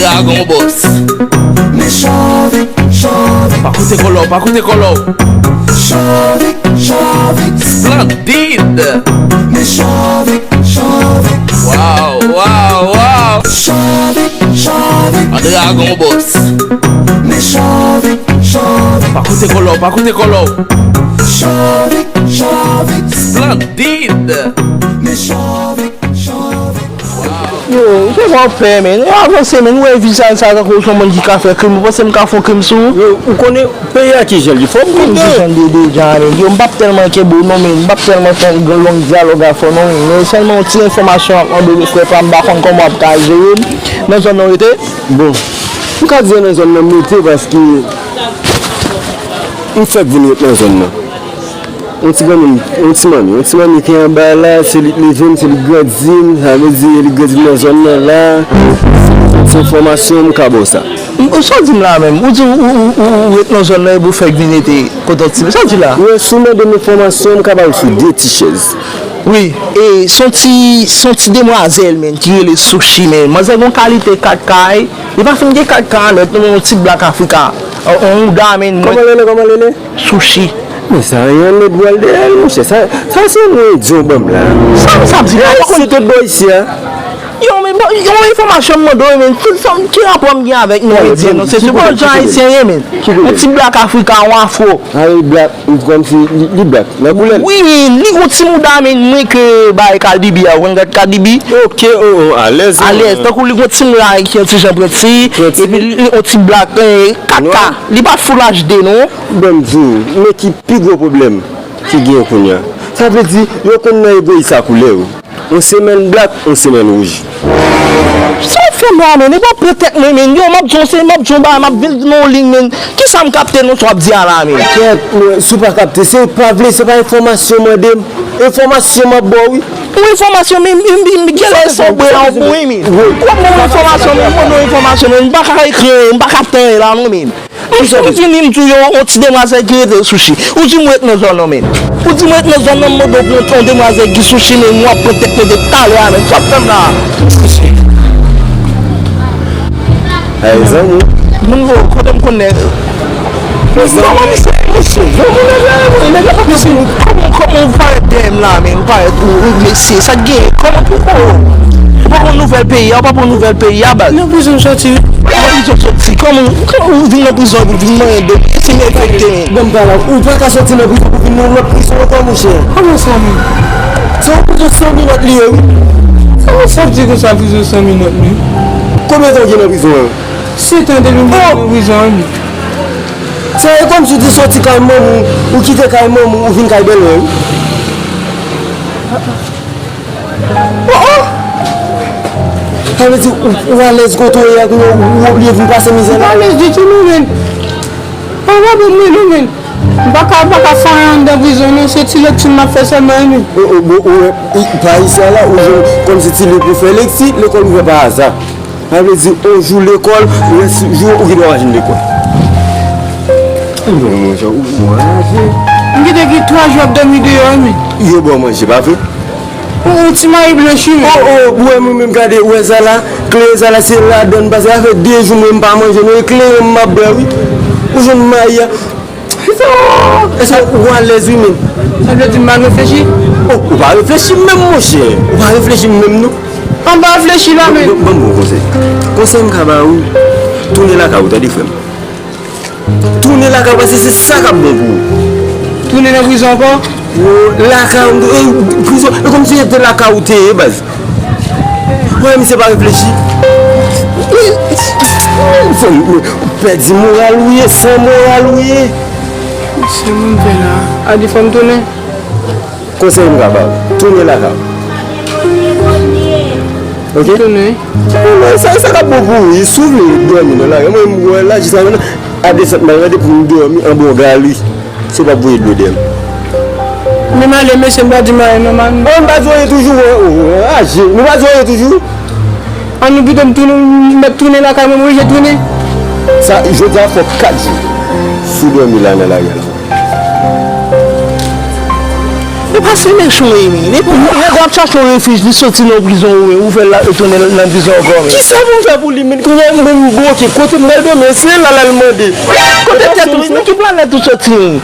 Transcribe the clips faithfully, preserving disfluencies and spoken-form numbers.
Dragon Boss. Men chove, chove. Pa koute kòlò, pa koute kòlò. Chove, chove. Splendid. Men chove, chove. Wow, wow, wow. Chove, chove. An Dragon Boss. Men chove, chove. Pa koute kòlò, pa koute kòlò. Chove, chove. Splendid. Men chove, chove. Yo, se pa w pè, men. Yo avanse, men. Ou wè vizaj sa tankou se yon moun ki ka fè krim. Ou panse m ka fè yon krim sou ou? Yo, ou konnen peyi a ki jan l ye. Fò m konn. Ki jan l ye deja, men. Yo, m p ap tèlman kenbe w non, men. M p ap tèlman fè yon long dyalòg avè w non, men. Men sèlman yon ti enfòmasyon m ap mande w, frè pa m, m pa konn kòman w ap ka jere l nan zòn nan w rete. Bon, m ka di nan zòn nan m rete paske m fèk vin ret nan zòn nan. Yon ti granmoun, yon ti manmi, yon ti manmi ki anba la, se li k leve m, se li k grandi m, sa vle di li grandi m nan zòn nan la. Se enfòmasyon m ka ba w sa. M, sa w di m la menm? Ou di ou, ou, ou, ou ret nan zòn nan epi w fèk vin rete kote yon ti, sa w di la? Wi, si w mande m enfòmasyon, m ka ba w sou de ti chèz. Wi, e se yon ti, se yon ti demwazèl, men, ki rele Sushi, men. Manzè gen yon kalite kat kay. Li pa fin gen kat kay anlè, non, yon ti blak Afrika. Yon, yon mouda, men. Kòman l rele, kòman l rele? Sushi. Men sa, yon lòt bwal dèyè l, monchè. Sa, sa se yon endyen w ban m la. Sa, sa di la, pa konn tout bò isi a. Yo, men, bon, yon enfòmasyon m mande w, men, tout sa m, ki rapò m gen avèk non endyen, non, se sou bon jan ayisyen ye, men. Yon ti blak Afrika, yon afro. A, li blak, li kòmsi, li, li blak, nan koulè l. Wi, men, li gon ti mouda, men, mwen ke bay Cardi B a, ou konn gad Cardi B? Ok, o, o, alèz. Alèz, tankou li gon ti mouda ki yon ti jan pwenti, epi li, li gon ti blak, eh, kaka. Li pa full H D, non. Ban m di w, men ki pi gwo pwoblèm ki genyen kounye a. Sa vle di, yo konn nan egoyis a koulè yo. Yon semèn blak, yon semèn wouj. Sa w ap fè m la, men? Epi w ap pran tèt mwen, men. Yo, m ap di w se, m ap di w bagay, m ap vin nan yon liy, men. Kisa m kapte nan sa w ap di a la, men? Kèt, mwen, si w pa kapte, se pa vle, se pa enfòmasyon w mande m. Enfòmasyon m ap ba w, wi. Yon enfòmasyon, men, men, men, men, genlè se yon bwè a w bwè, men. Wi. Ou ap ban m enfòmasyon, men, ou ban m enfòmasyon, men. M pa ka ekri, m pa kapte anyen la, non, men. M sot vini, m di w yon, yon ti demwazèl ki rele Sushi. Ou di m ou ret nan zòn nan, men. Ou di m ou ret nan zòn nan, m mande w pou yon, yon demwazèl ki Sushi, men, w ap pran tèt mwen de talè a, men. Sa w ap fè m la? Ay, zanmi. Moun vo, kote m konnen? Kòman misye, misye, yo moun nèg la, nèg la pa misye. Kòman, kòman ou parèt dèyè m la, men? Ou parèt, ou, ou, mesye, sa k genyen? Kòman pou, oh, ou pa pran nouvèl peyi a, ou pa pran nouvèl peyi a, baz. Nan prizon m soti, wi. Nan prizon soti. Kòman, kòman ou vin nan prizon epi w vin manyen do? Si m enfekte, men. Ban m pale w. Ou pa ka soti nan prizon pou vin nan yon lòt prizon ankò, monchè. Kòman sa, men? Se yon prizon san minòt li ye, wi. Kòman sa w ap di konsa, prizon san minòt, men? Konbyen tan w gen nan prizon an? Sèt an depi m nan prizon an, men. Sa e kòmsi w te soti kay manman w, ou kite kay manman w, ou vin kay bèlmè, wi. Oh, oh! Sa vle di ou, ou alèz kote w ye a, kounye a ou, ou oblije vin pase mizè la? M pa alèz ditou non, men. Pa pwoblèm mwen non, men. M pa ka, m pa ka fè anyen anndan prizon non, se ti lekti m ap fè sèlman, wi, men. Oh, oh, bon, ou wè, i, pa isi a la, ou jwenn kòmsi ti liv pou fè lekti, lekòl ouvè pa aza. Sa vle di, yon jou lekòl, rès jou ou gen dwa pa jwenn lekòl. Bon, monchè, ou, ou anraje. M kite ki twa jou ap dòmi deyò, wi, men. Yo ba w manje, pa vre? Yon, yon ti mayi blanch, wi, men. Oh, oh, ou wè mwen menm, gade, ou wè sa la? Kleren sa la, se ladann, paske sa fè de jou mwen m pa manje, non, e kleren m m ap bwè, wi. Ou jwenn mayi a. Èske ou alèz, wi, men? Sa vle di m mal reflechi? Oh, ou pa reflechi menm, monchè. Ou pa reflechi menm, non. An pa reflechi la, men. Bon, bon, bon, konsèy. Konsèy m ka ba ou, tounen lakay ou, tande, frè m. Tounen lakay ou, paske se sa k ap bon pou ou. Tounen nan prizon ankò? Lakay ou, e, prizon, e kòmsi se te lakay ou te ye, baz. Wè, misye pa reflechi. Ou pèdi moral ou ye, san moral ou ye. Se moun fè la. Adi, fò m tounen. Konsèy m ka ba w, tounen lakay ou. Ok? Tounen. Tounen, sa, sa k ap bon pou ou, si w vle dòmi nan lakay mwen, m wè la, jis la, a desant m al rete pou m dòmi anba yon galri. Si w p ap voye dlo dèyè m. Men m ale, mesye, m pa di m ale non, man. Oh, m pa di w ale toujou, oh, oh, oh, aje. Nou pa di w ale toujou. An nou pito m tounen, m mèt tounen lakay mwen, m oblije tounen. Sa, jodi a fè kat jou. Si w dòmi la nan lari a la. Ou pa se mechan w ye, men. Depi nèg w ap chache yon refij, li soti nan prizon, ou, ou fè l tounen nan prizon ankò, men. Kisa pou m fè pou li, men? Kounye a, mwen, m bloke. Kote m pral dòmi? Se la l al mande. Kote tèt ou? Nan ki planèt ou soti, men?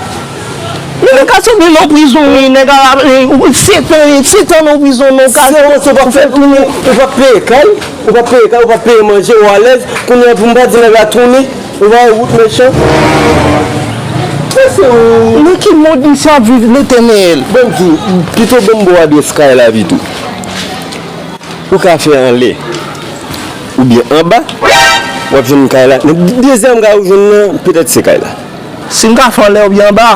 Men nèg ka soti nan prizon, men nèg a, eh, ou, sèt an, sèt an nan prizon, non, ka. Se, se w ap fè tounen, ou p ap peye kay, ou p ap peye kay, ou p ap peye manje, ou alèz. Kounye a, pou m pa di nèg la tounen, ou pa wè wout mechan. Nan ki mond misye ap viv, Letènèl? Bon, m di, pito ban m ba w adrès kay la pito. Ou ka fè anlè oubyen anba, w ap jwenn kay la. Nan dezyèm kay ou jwenn nan, petèt se kay la. Si m ka fè anlè oubyen anba?